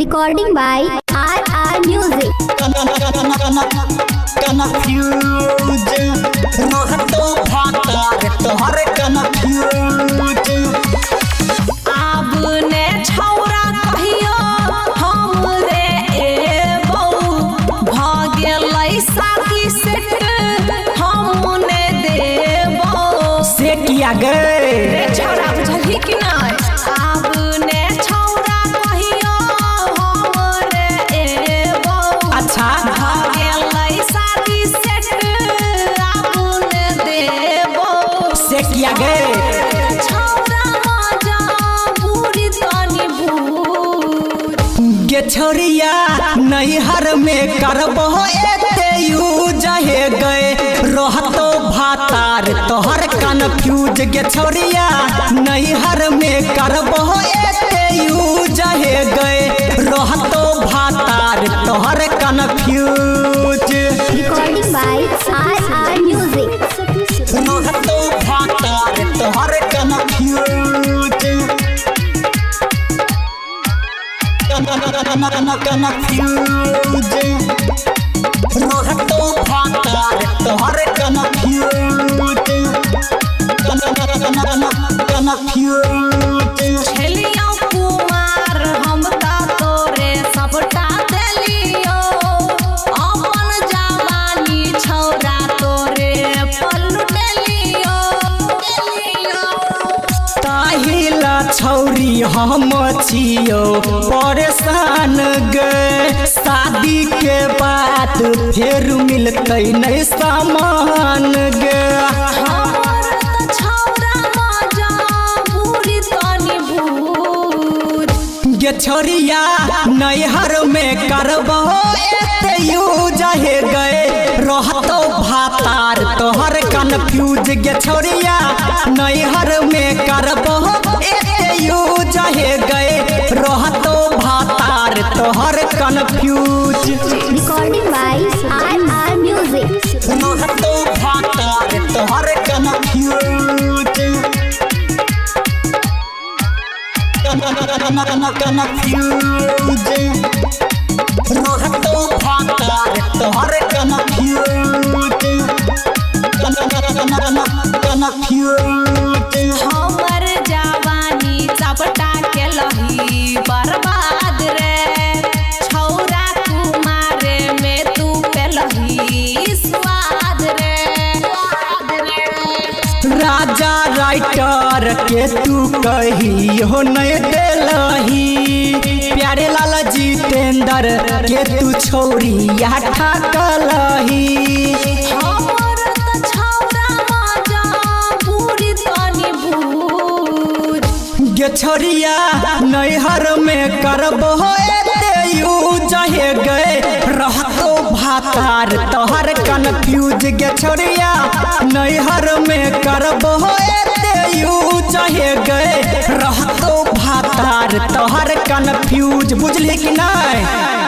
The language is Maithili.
Recording by RR Music. Confuse रहतो भातार तोहर कन्फ्यूज। आब ने छौरा कहियो हम रे एबौ, भ गेलै साथी सेट हम ने देबौ। से किया रे गे? छौरा, बुझलही कि नहि? आब ने छौरा कहियो हम रे एबौ, भ गेलै शादी सेट आब ने देबौ। से किया गे? छौरा मजा बुरी तनी बूझ। गे छोरिया, नैहर में करबो एते यूज हे गए, रहतो भातार तोहर कन्फ्यूज। गे छोरिया, नैहर में करबो एते यूज हे गए, रहतो भातार तोहर confuse. Recording by RR Music. रहतो भातार तोहर कन्फ्यूज, कन्फ्यूज रहतो भातार तोहर कन्फ्यूज, कन्फ्यूज। खेलियो कुमार, हम त तोरे सबटा देलियो, अपन जवानी छौरा तोरे पलटेलियो। ताहिला छौरी हम छियो परेशान गे, शादी के बाद फेर मिलतै नहीं सामान गे। हमर त छौरा मजा बुरी तनी बूझ। गे छोरिया, नैहर में करबो एते यूज हे गए, रहतो भातार तोहर कन्फ्यूज। गे छोरिया, नैहर में करबो एते यूज हे गए, रहतो भातार तोहर confuse. Recording by RR Music. रहतो भातार तोहर कन्फ्यूज, कन्फ्यूज रहतो भातार तोहर कन्फ्यूज, कन्फ्यूज। हमर जवानी सबटा केलही बर्बाद रे छौरा, कुमारे में तू पेलही स्वाद रे। राजा राइटर के तू कहियो नहीं देलही, प्यारे लाल जितेंद्र के तू छौरिया ठकलही। हमर त छौरा मजा बुरी तनी बूझ। गे छोरिया, नैहर में करबो एते यूज हे गए, रहतो भातार तोहर कन्फ्यूज। गे छोरिया, नैहर में करबो एते यूज हे गए, रहतो भातार तोहर कन्फ्यूज। बुझली कि नहीं?